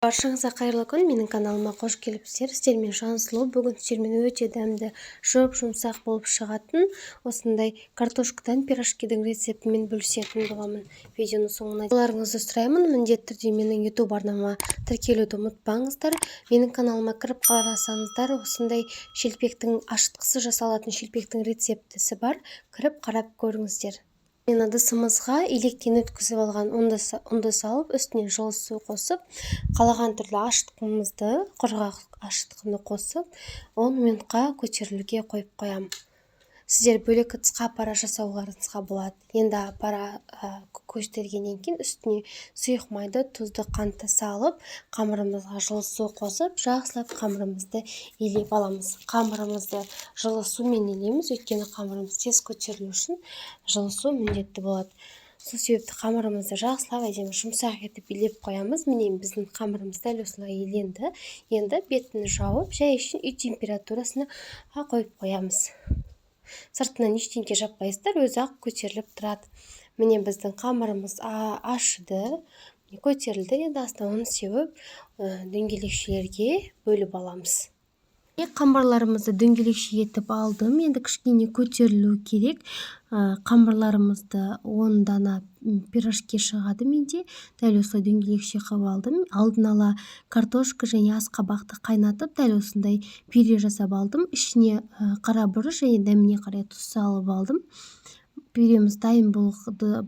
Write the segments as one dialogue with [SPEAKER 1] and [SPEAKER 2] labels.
[SPEAKER 1] Баршаңызға қайырлы күн! Менің каналыма қош келіпсіздер! Сіздермен Жансұлу. Бүгін сіздермен өте дәмді, жұп-жұмсақ болып шығатын осындай картошкадан пирожкидің рецептімен бөлісетін боламын. Видеоның соңына дейін сұраймын. Міндетті түрде менің YouTube арнама тіркелуді ұмытпаңыздар. Менің каналыма кіріп қарасаңыздар, осындай шелпектің ашытқысы жасалатын шелпектің рецептісі бар. Кіріп қарап көріңіздер. Мен ыдысымызға електен өткізіп алған ұнды салып, үстіне жылы су қосып, қалаған түрлі ашытқымызды, құрғақ ашытқыны қосып, 10 минутқа көтерілуге қойып қоямын. Сіздер бөлек ыдысқа апара жасауларыңызға болады. Енді апара көтергеннен кейін үстіне сұйық майды, тұзды, қантты салып, қамырымызға жылы су қосып, жақсылап қамырымызды илеп аламыз. Қамырымызды жылы сумен илейміз, өйткені қамырымыз тез көтерілу үшін жылы су міндетті болады. Сол себепті қамырымызды жақсылап, әдемі жұмсақ етіп илеп қоямыз. Міне, біздің қамырымыз дәл осылай иленді. Енді бетін жауып, жай үшін үй температурасына қойып қоямыз. Сыртынан ештеңке жаппайсыздар, өзі-ақ көтеріліп тұрады. Міне, біздің қамырымыз ашыды, көтерілді. Енді астына ұн сеуіп, дөңгелекшелерге бөліп аламыз. Қамырларымызды дөңгелекше етіп алдым. Енді кішкене көтерілу керек. Қамырларымызды 10 дана пирожки шығады менде. Дәл осылай дөңгелекше қылып алдым. Алдын ала картошка және асқабақты қайнатып, дәл осындай пюре жасап алдым. Ішіне қара бұрыш және дәміне қарай тұз салып алдым. Пюреміз дайын болды,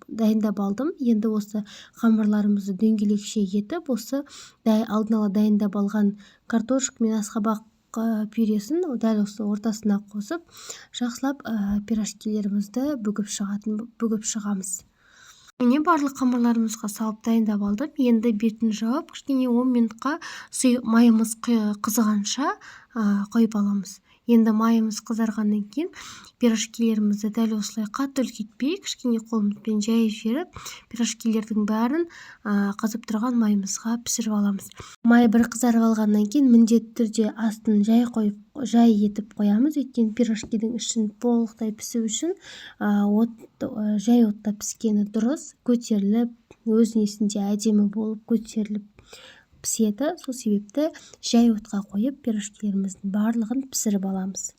[SPEAKER 1] дайындап алдым. Енді осы қамырларымызды дөңгелекше етіп, осы алдын ала дайындап алған картошка мен асқабақ пюресін дәл осы ортасына қосып, жақсылап пирожкилерімізді бүгіп шығамыз. Міне, барлық қамырларымызға салып дайындап алдым. Енді бетін жауып, кішкене 10 минутқа сұйық майымыз қызғанша қойып аламыз. Енді майымыз қызарғаннан кейін пирожкилерімізді дәл осылай қатты үлкейтпей, кішкене қолымызбен жайып жіберіп, пирожкилердің бәрін қызып тұрған майымызға пісіріп аламыз. Май бір қызарып алғаннан кейін міндетті түрде астын жай қойып, жай етіп қоямыз, өйткені пирожкидің ішін толықтай пісу үшін от жай отта піскені дұрыс. Көтеріліп, өз несінде әдемі болып көтеріліп піседі. Сол себепті жай отқа қойып, пирожкилеріміздің барлығын пісіріп аламыз.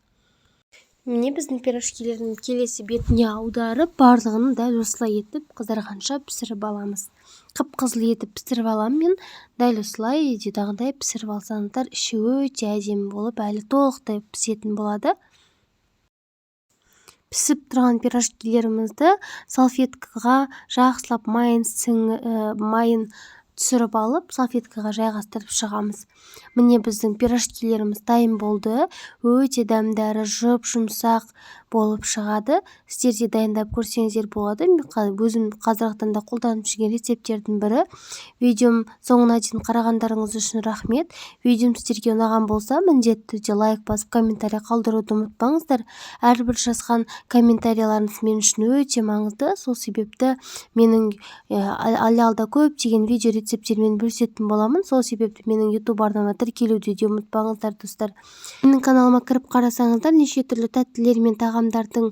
[SPEAKER 1] Міне, біздің пирожкилердің келесі бетіне аударып, барлығын дәл осылай етіп қызарғанша пісіріп аламыз. Қып-қызыл етіп пісіріп аламын мен. Дәл осылай видеодағыдай пісіріп алсаңыздар, іші өте әдемі болып, әлі толықтай пісетін болады. Пісіп тұрған пирожкилерімізді салфеткаға жақсылап майын түсіріп алып, салфеткаға жайғастырып шығамыз. Міне, біздің пирожкилеріміз дайын болды. Өте дәмді әрі жұп-жұмсақ болып шығады. Сіздер де дайындап көрсеңіздер болады. Мен өзім қазіргі таңда қолданып жүрген рецепттердің бірі. Видеом соңына дейін қарағандарыңыз үшін рахмет. Видеом сіздерге ұнаған болса, міндетті түрде лайк басып, комментарий қалдыруды ұмытпаңыздар. Әрбір жазған комментарийларыңыз мен үшін өте маңызды. Сол себепті менің әлі алда көптеген видео рецепттермен бөлісетін боламын. Сол себепті менің YouTube арнама тіркелуді де ұмытпаңыздар, достар. Менің каналыма кіріп қарасаңыздар, неше түрлі тәттілер мен тағамдардың,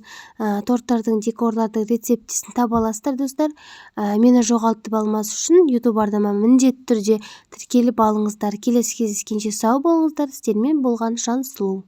[SPEAKER 1] торттардың, декорлардың рецептісін таба аласыздар, достар. Мені жоғалтып алмас үшін YouTube арнама міндетті түрде тіркеліп алыңыздар. Келесі кездескенше сау болыңыздар! Сіздермен болған Жансұлу.